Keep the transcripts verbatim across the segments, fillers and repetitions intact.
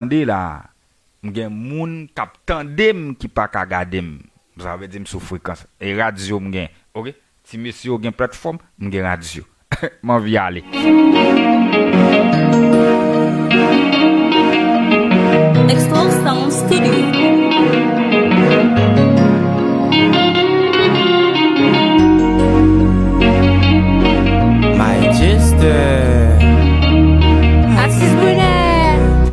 Tande la, m gen moun k ap tande m ki pa ka gade m. Sa vle di m sou frekans. E radyo m gen. Oke? Ti mesye yo gen platfòm, m gen radyo. M anvi ale. Explore Sound Studio. My Jester. Atis Brunel.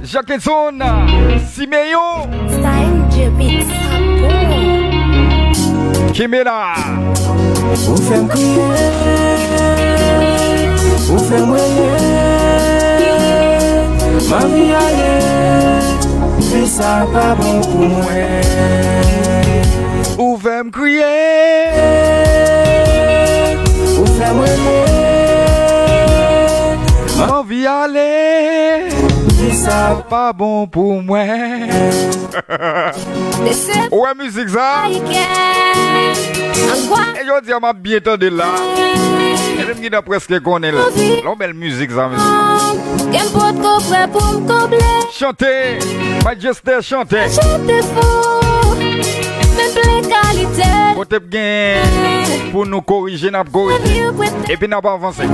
Jacques Edson. Simeyon. Style J P. Kenbe la. Ou fè m kriye, ou fè m rele, m anvi ale, men sa pa bon pou mwen. Ou fè m kriye, ou fè m rele, m anvi ale, men sa pa bon pou mwen. Ou wè mizik sa? E jodi a m ap byen tande l la. E menm ki nan prèske konnen l. Lè w bèl mizik sa, mesye. Chante! Majeste chante! Kote p gen pou nou korije, n ap korije. Epi n ap avanse.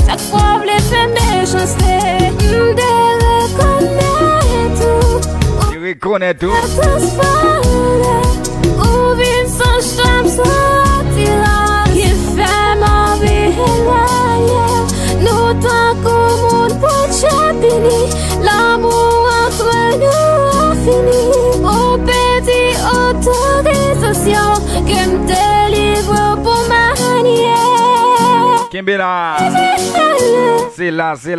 Chak fwa w vle fè mechanste, m te rekonèt ou. Te rekonèt ou. Transparan, ou vin san chanm, san attirans. Ki fè m anvi elwaye nou tankou moun pou tchèpini. Lanmou antre nou an fini. Ou pèdi otorizasyon ke m delivre w pou manyè. Kenbe la. Se la, se la.